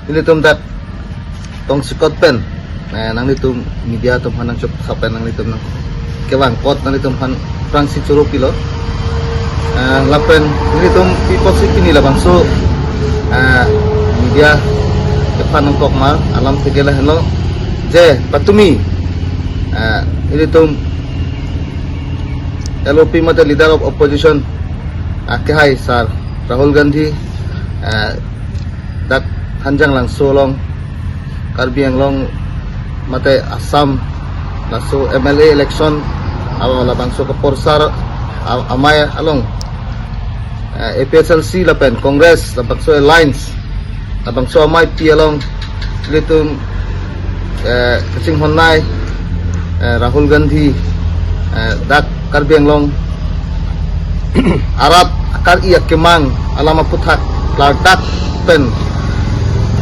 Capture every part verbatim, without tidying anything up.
Nelitum dak tongsekot pen, eh, nanglitum media atum aphan nangchok sapen nanglitum nang kevang kot nanglitum aphan prangsi choro pilo. Eh, lapen nelitum pi apotsi pini labangso, eh, media kephan nangkok ma alam thekela henlo je patumi, eh, nelitum L O P mate Leader of Opposition, ah, kehai Sir Rahul Gandhi, eh, dak Hanjanglangso along, Karbi Anglong mate Assam, laso M L A election, ah, labangso kaporsar, ah, amei along, eh, A P H L C lapen Congress, labangso alliance, labangso ameipi along, ilitum, eh, kachinghon nei, eh, Rahul Gandhi, eh, dak Karbi Anglong arat akar-i akemang alam aputhak klardak pen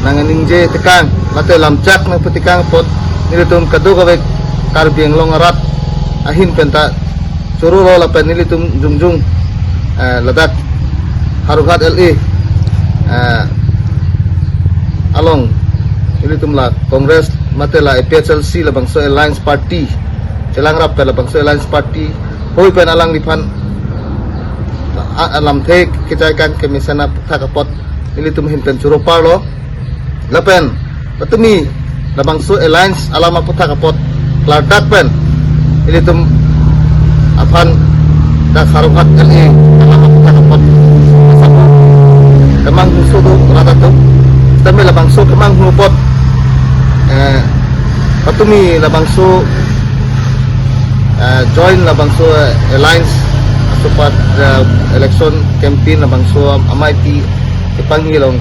nangningje tekang, mate lamchak nangpatekang apot nelitum kadokave Karbi Anglong arat ahin penta choro lo lapen nelitum jongjong, eh, ladak Howraghat L A, eh, along nelitum la Congress mate la A P H L C labangso alliance party, chelangrap pen labangso alliance party hoi pen alangliphan a-, alamthe kechai kang kemesen aputhak apot nelitum ahin pen choro parlo. Lapen patumi labangso alliance alam aputhak apot klardak pen ilitum aphan dak Howraghat L A alam aputhak apot kemanghu sodo rat atum. Tame labangso kemanghu apot, eh, patumi labangso, eh, join labangso, eh, alliance asopat, eh, election campaign labangso ameipi kepangni along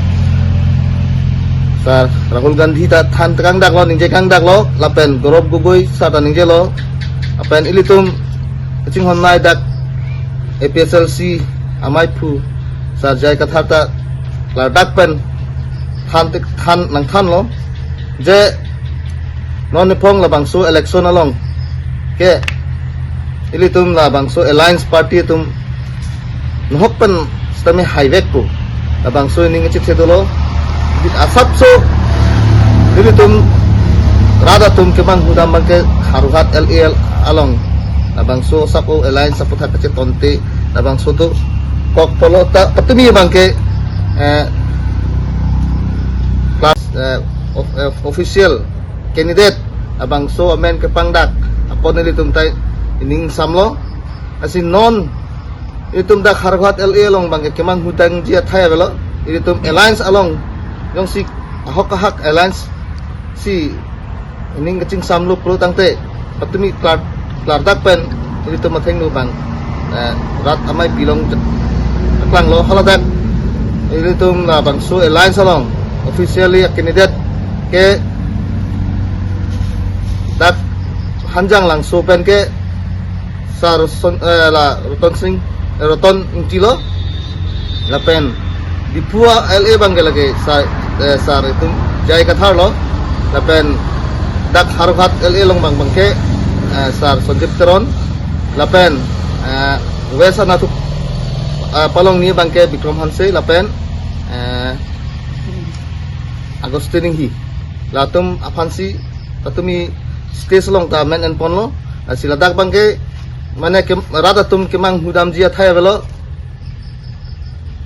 Sir Rahul Gandhi ta than tekang daklo, ningje kang daklo, lapen Gaurav Gogoi sir ta ningjelo, lapen ilitum kachinghon nei dak A P H L C ameiphu Sir J I Kathar ta klardak pen than tek-, than nangthanlo je non niphong labangso election along ke ilitum labangso alliance party atum nahok pen sitame haivek pu labangso ining kachethedolo. Bit asapso ilitum rat atum kemanghu dam abangke Howraghat L A along labangso asap o alliance aputhak kachetonte labangso dokok pulo ta patumi abangke, eh, class, eh, of-, eh, official candidate labangso amen kepangdak apot nelitum ta ining samlo. Lasi non ilitum dak Howraghat L A along abangke kemanghu damji athai avelo. Ilitum alliance along jongsi ahok ahak alliance si ining kachingsamlo pulo tangte patumi klar, klardak pen ilitum athengno abang, eh, rat ameipi along klanglo. Haladak ilitum labangso alliance along officially a candidate ke dak Hanjanglangso pen ke Sir Son-, eh, la Roton Sing, eh, Roton Ingti lo. Lapen Diphu L A abangke lake Sir, eh, Sir itum J I Kathar lo. Lapen dak Howraghat L A along abang abangke, eh, Sir Sanjib Teron. Lapen, eh, West Anathuk, eh, palongni abangke Bikram Hanse. Lapen, eh, Augustine Enghi. Latum aphansi patumi stage along ta amen enponlo. Lasi ladak abangke mane ke, rat atum kemanghu damji athai avelo.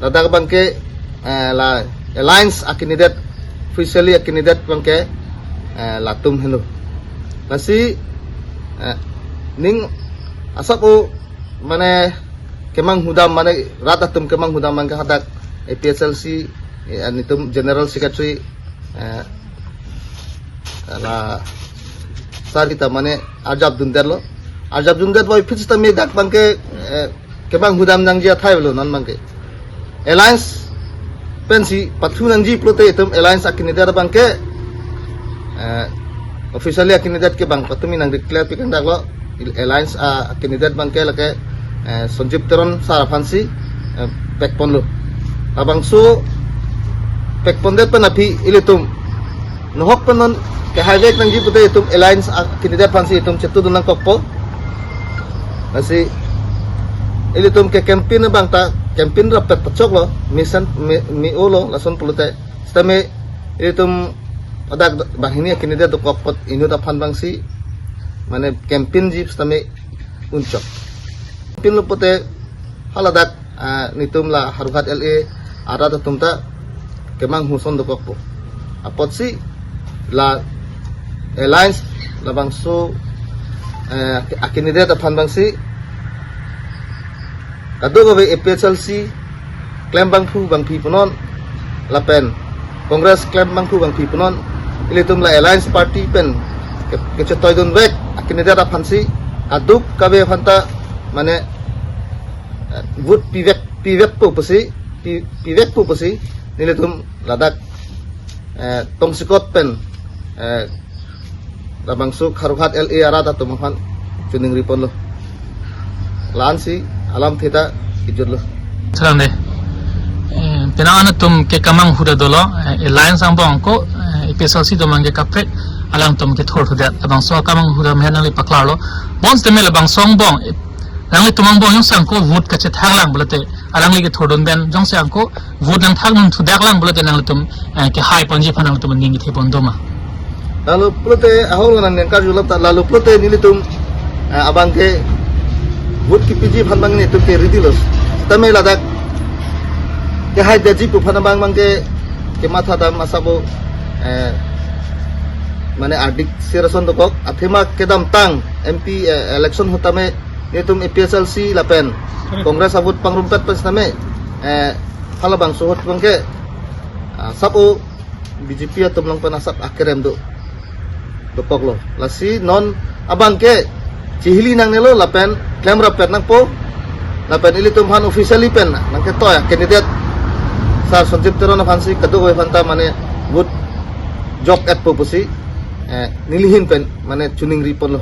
Ladak abangke, eh, la alliance a candidate, officially a candidate abangke, eh, latum henlo. Lasi, eh, ning asap o mane kemanghu dam mane rat atum kemanghu dam abangke hadak A P H L C, eh, nelitum General Secretary, eh, la sir kita mane arjap dundetlo. Arjap dundet puvoiphit sitame dak abangke, eh, kemanghu dam nangji athai avelo non abangke. Alliance pensi pathu nangji pulote itum alliance a candidate abangke, eh, officially a candidate ke abang patumi nang declare pikang daklo. Alliance a candidate abangke lake, eh, Sanjib Teron sir aphansi, eh, pekponlo. Labangso pekpondet pen aphi ilitum nahok pen non kehaivek nangji pute itum alliance a candidate aphansi itum chetudun nangkokpo. Lasi ilitum ke campaign abang ta campaign rapet pachoklo, mesen mi, mi-olo lason pulote. Sitame Ilitum ladak banghini a-candidate dokok apot inut aphan abangsi mane campaign ji sitame unchok. Campaign lo pulote haladak, ah, nelitum la Howraghat L A arat atum ta kemanghu ason dokokpo. Apotsi la alliance labangso, eh, a-candidate aphan abangsi kadokave A P H L C klem bangphu bangphi punon lapen Congress klem bangphu bangphi punon, ilitum la alliance party pen ke-, kechetoidunvek a-candidate aphansi kadokave aphanta mane, eh, vote pivek, pivekpo pusi, pi-, pivekpo pusi nelitum ladak, eh, tongsekot pen, eh, labangso Howraghat L A arat atum aphan choningri ponlo. La-ansi alamthe ta kejutlo. Thrang de. Eh, penang an atum ke kemanghu ta dolo, eh, alliance angbong ko, eh, A P H L C atum abangke kaprek, alangtum kethur thudet. Labangso kemanghu ta mena nangli paklarlo. Bonsitame labangso angbong, eh, nanglitum angbong jongsi ako vote kachethak lang pulote, alangli kethurdun pen jongsi ako vote nangthakdun thudak lang pulote nanglitum, eh, kehai ponji aphan nanglitum ning kethe pon doma? Lalo pulote ahok lo nang nangkarjulo ta, lalo pulote nelitum, eh, abangke vote kepiji aphan abang nelitum ke ready lo. Tame ladak kehaidetji pu aphan abang abangke kematha dam asabo, eh, mane ardik sir ason dokok, athema kedamtang M P, eh, election ahut tame nelitum A P H L C lapen Congress a-vote pangrumpet pen sitame, eh, halabangso ahut abangke, ah, asap o B J P atum along pen asap akerem do, dokoklo. Lasi non abangke chihili nangnelo lapen klemrappet nangpo, lapen ilitum aphan officially pen nangketoi a-candidate Sir Sanjib Teron aphansi kadokave aphanta mane vote jok-etpo pusi, eh, neli ahin pen mane choningri ponlo.